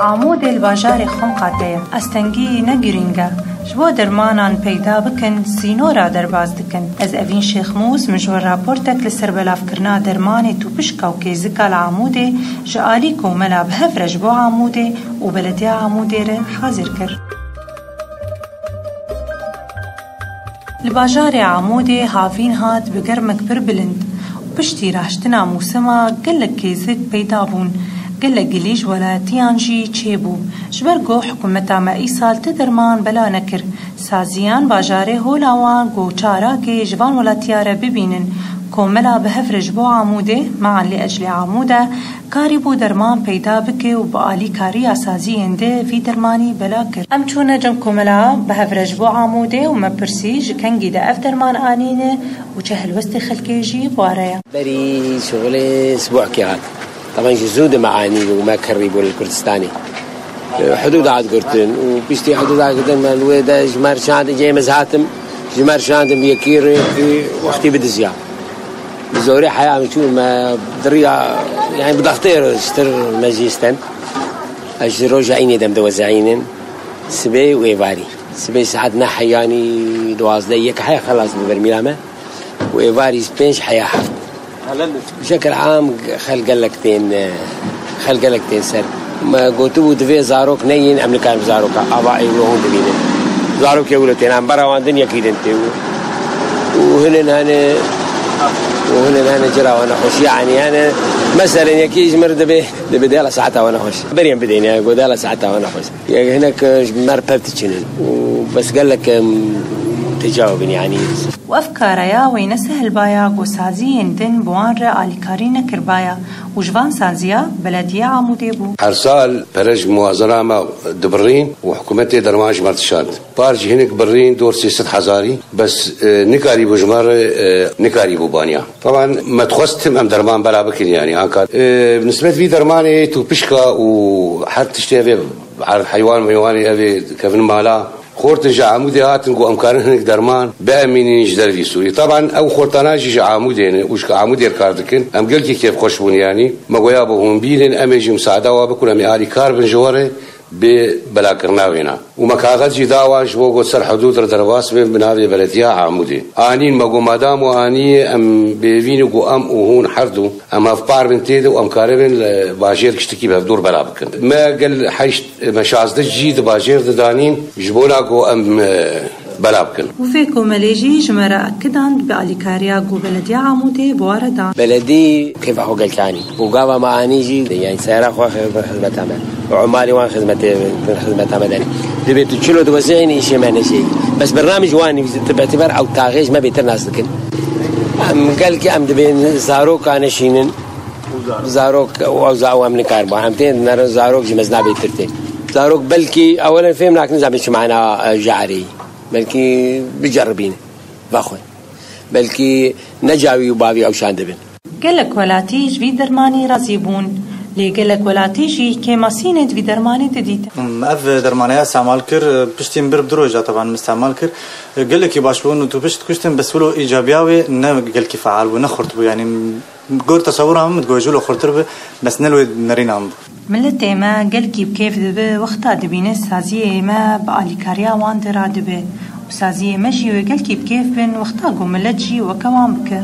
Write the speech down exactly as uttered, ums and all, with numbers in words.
Amûdê li bajarê Xemqatê ye. Astengî ne girîng e. Ji bo dermanan peyda bikin, sînora derbas dikin. Ez Evîn Şêxmûs, min ji we raportek li ser belavkirina dermanê tûpişka û kêzika li Amûdê ji alî Komela Bi Hev Re Ji Bo Amûdê û Belediya Amûdê re hazir kir. Li bajarê Amûdê havîn hat bi germek pir bilind û piştî rahiştina mûsima gelek kêzik peyda bûn. Gelek gilî ji welatiyan jî çêbû. Ji ber ku hikûmeta me îsal ti derman bela nekir, saziyan bajarê hola wan ku çarakê ji van welatiya re bibînin. Komela Bi Hev Re Ji Bo Amûdê, Maan Li Eclê Amûde, karîbû derman peyda bike û bi alîkariya saziyên di vî dermanî bela kir. Em çûne cem Komela Bi Hev Re Ji Bo Amûdê û me pirsî ji kengî de ev derman anîne û çi helwestê xelkê jî bi wa re ye. Berî şixulê sibûhkê hat. Teban ji zû de me anî û me kirî bû li Kurdistanê. Hudûda hat girtin û piştî hudûda girtin me li wê de ji me re şandin cihê me hatim, ji me re şandin bi yekî rê wextî bidiziya. Bi zorê heya min çû me diriya, yani bi dextê re ji tir me jî sten. Ez ji roja înê dem de wezeyînin. Sibê û êvarî. Sibê saet neh heyanî duwazdeh yek heya xelas bi bermîla me. Û êvarî pênc heya heft. Bi şekil am xel gelek tên, xel gelek tên ser. Me gotibû divê zarok neyên, em nikarin bi zaroka ava ewro hûn bibînin. Zarokê wilo tên, em bera wan din yekî din tê û, û hinin hene, û hinin hene cira wan nexweş. Yani, yani, meselen yekî ji mir dibê, dibê dela saeta wan nexweş. Beriyên bidên, yani, go dela saeta wan nexweş. Yek hinek, e, ji mer pev diçinin û bes gelek, em, tecawibin, yani. Û ev kareya wê ne sehil baya ku saziyên din bi wan re alîkarî nekirbaya û ji van saziya belediya Amûdê bû. Her sal pere ji muwazena me dibirîn û hikûmetê derman ji me dişand. Par jî hinek birîn dor sê sed hezarî, bes, e, nikarîbû ji me re, e, nikarîbû baniya. Teban me dixwest tim em derman bela bikin, yani, anka, e, bi nisbet vî dermanê tûpişka û her tiştê evê, erd heywan meywanê evê kevin mala, xortin ji Amûdê hatin ku em karin hinek derman biemînin ji dervî Sûrî. Teban ew xortana jî ji Amûdê ne û ji Amûdê re kar dikin. Em gelkî kêfxweş bûn, yani. Me goya bi hûn bînin, em ê jî misaada wa bikin, em ê alîkar bin ji we re. Bê belakirina wêna. Û me kaxez jî dawa ji bo got ser hudûd re derbas bin bi navê belediya Amûdê. Anîn me got madam û aniyê em bêvî ne got em û hûn herdu em hevpar bin tê de û em karibin li bajêr giştikî bi hevdûr bela bikin. Me gel heşt, me şazdeh cî di bajêr de danîn ji bona got em, e, bela bikin. Û vê komelê jî ji me re akidan bi alîkariya ku belediya Amûdê bi we re dan. Beledî kêfa xwe gelkî anî. Û gava me anî jî, yani seyara xwe xi-, xizmeta me. Û emalê wan xizmetê, xizmeta me denî. Dibê tu çilo diwezî, îşê me neşê. Bes bernamij wan nivîs, tu betiber ew taxê ji me bêtir nas dikin. Em gelkî em dibên zaroka neşînin. Zarok û ew za-, ew em nikar ba. Em tên nerin zarok ji mezna bêtir tê. Zarok belkî ewelen fêm nakin zabê çi mana, e, jarî. Belkî biceribîne vexwe. Belkî ne cawî û bavî ew şan dibin. Gelek welatî ji vî dermanî razî bûn. Lê gelek welatî jî kêmasînê di vî dermanî didîtin. Ev dermaneya semal kir, piştî min bir bi du roja teban min semal kir. Gelekî baş bûn û tu pişt kuştin, bes wilo îcabiya wê ne gelkî feal bû, ne xurt bû. Yani gor tesewura min, min digot ji wilo xurtir bi, bes ne li wê nerîna min bû. Miletê me gelkî bi kêf dibe, wexta dibîne saziyê me bi alîkariya wan de radibe û saziyê me jî wê gelkî bi kêf bin, wexta ku milet jî weke wan bike.